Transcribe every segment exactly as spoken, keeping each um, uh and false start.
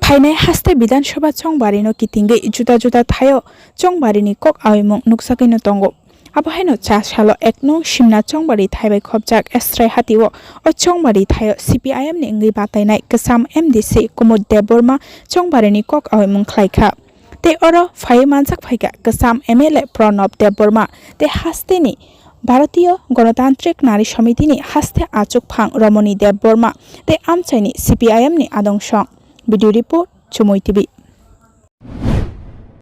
Thainai haste Bidhan Sabha chongbari no kitingwi juda juda thaio chongbari ni kok aoimung nukjagwi no tongo. Abo haino cha salo ek nung Simna chongbari thaibai khopjak Esrai hatio o chongbari thaio C P I M ni wngwi batainai kwcham M D C Kumud Debbarma chongbari ni kok aoimung khlaikha. Tei oro phaiwi manjak phaikha kwcham M L A Pranab Debbarma tei hasteni Bharatiya Ganatantrik Nari Samiti ni haste achukphang Ramani Debbarma tei amchaini C P I M ni adong song. Video report, Chumui T V.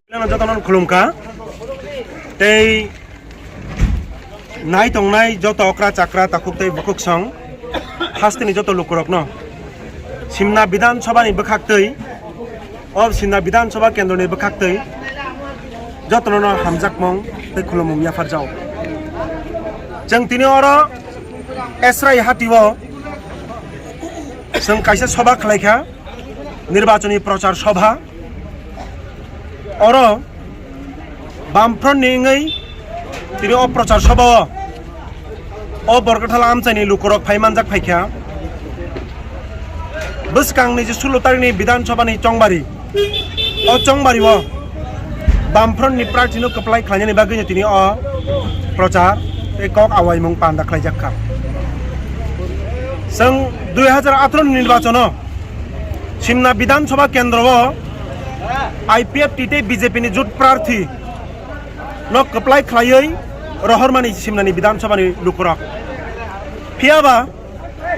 Jotono khulumkha tei nai tongnai joto okra chakra takhuk tei bukhuk song hasteni joto lukurokno Simna Bidhan Sabha ni bwkhaktwi, o Simna Bidhan Sabha kendro ni bwkhaktwi jotono hamjakmung tei khulumung yapharjao. Chwng tini oro Esrai hatio chwng kaisa sabha khlaikha, nirbachoni prochar sabha. Oro Bamfront ni wngwi tini o prochar sabha o, o Borkathal amchaini lukurok phai manjak phaikha. Bwskangni je sullo tarikni Bidhan Sabha ni chongbari, o chongbari o Bamfront ni prarthi no kwplai khlainani bagwi no tini o prochar tei kok awaimung panda khlaijak kha. Chwng dui hajar atharo ni nirbachono Simna Bidhan Sabha kendro o I P F T tei B J P ni jut prarthi no kwplai khlaiwi rohormani Simnani Bidhan Sabha ni lukurok. Phiyaba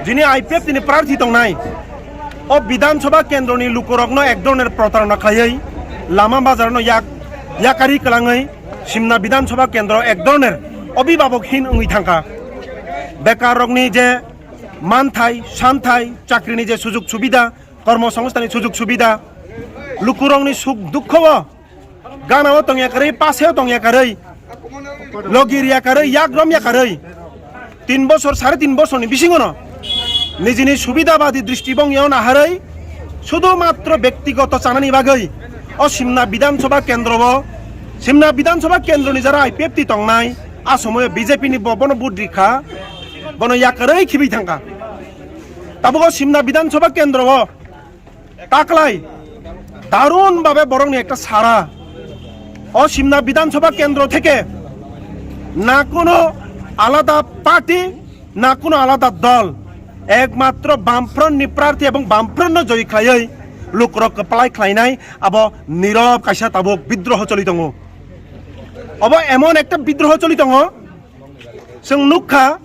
jini I P F T ni prarthi tongnai o Bidhan Sabha kendro ni lukurokno ek dhoroner protarona khlaiwi lama bajar no yak, yakari kwlangwi Simna Bidhan Sabha kendro ek dhoroner obhibhabok hin wngwi thangkha. Bekar rokni je manthai, santhai, chakrini je sujug subida, kormo songsthanni sujug subida, lukurokni suk dukho o gana o tongya karwi, pase o tongya karwi, logi riya karwi, yak romya karwi, tin bosor, sare tin bosorni bisingono nijini subida badi dristi bongya o naharwi sudu matro bektigoto chanani bagwi o Simna Bidhan Sabha kendro o, Simna Bidhan Sabha kendroni jara I P F T tongnai, a somoyo B J P ni bo bono budri kha, bono yakarwi khibi thangkha. Tabuk o Simna Bidhan Sabha kendro o taklai darun babe borokni ekta sara. O Simna Bidhan Sabha kendro theke na kono alada party, na kono alada dol, ekmatro Bamfront ni prarthi ebong Bamfront no joyi khlaiwi lukurok kwplai khlainai abo nirok kaisa tabuk bidroho choli tongo. Obo emon ekta bidroho choli tongo, chwng nukha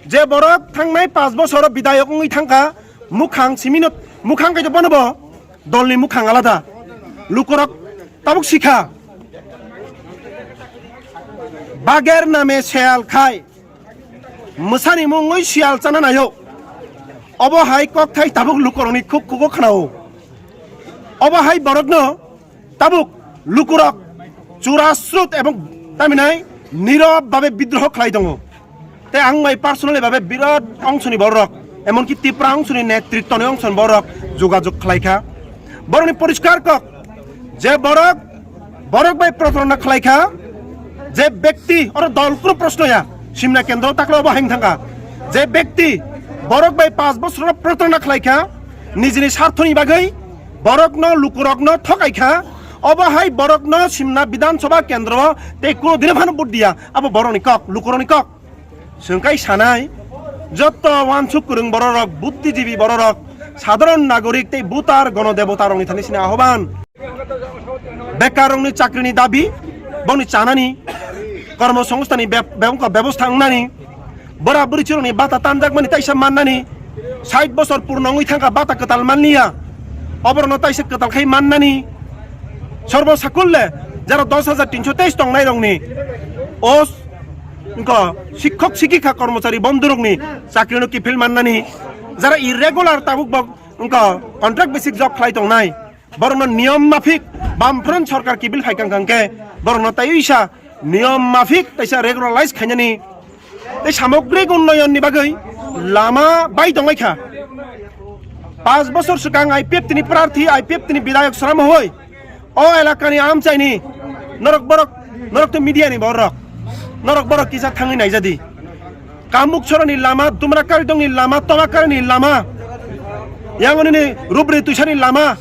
je borok thangnai panch bosoro bidayok wngwi thangkha, mukhang simino, mukhang kaitor bono bo dolni mukhang alada. Lukurok tabuk sikha, bager name seyal khai, mwsani mungwi siyal chana naio. Obo hai kokthai tabuk lukurokni khuk khugo khnao. Obo hai borokno tabuk lukurok churasrut ebong taminai nirok babe bidroho khlai tongo. Tei ang bai personally babe birat ongsoni borok, emonki Tipra ongsoni netritwni ongsoni borok jogajog khlai kha. Borokni poriskar kok je borok, borok bai protarona khlai kha, je bekti oro dol kunu proshno ya, Simna kendro takle obo haing thangkha, je bekti borok bai panch bosor protarona khlai kha, nijini sarthoni bagwi borokno, lukurokno thokai kha, obo hai borokno Simna Bidhan Sabha kendro tei kunu dino phano vote diya, abo borokni kok, lukurokni kok. Chwng kai sanai, jotto wansuk kwrwng bororok, buddhijibi bororok, sadharon nagorik tei voter gono debota rokni thani sini ahoban. Bekar rokni chakrini dabi, boni chanani, kormo songsthanni beb-, beb-, bebostha wngnani, bora bwrwi chwrwngni bata tanjakmani taisa mannani, sait bosor purno wngwi thangkha bata kwtal manliya, oborokno taisa kwtal khai mannani, sorbo sakulle jara dos hajar tinso teis tongnai rokni, o wngkha sikhok sikhika kormochari bondhurokni chakrino kiphil mannani, jara irregular tabuk bok wngkha contract basic job khlai tongnai, borokno niyom maphik Bamfront sorkar kiphil phai kang kang khe borokno tai uisa niyom maphik taisa regularize khainani tei samogrik unnayonni bagwi lama bai tonglaikha. Panch bosor swkang I P F T ni prarthi, I P F T ni bidayok Sram Hoi o elakani amchaini norok borok, norok to media ni borok, norok borok kisa thangwi naijadi. Kamuk Chorani lama, Dumra Karidongni lama, Toma Karini lama, yang onini Rubri Tuisani lama.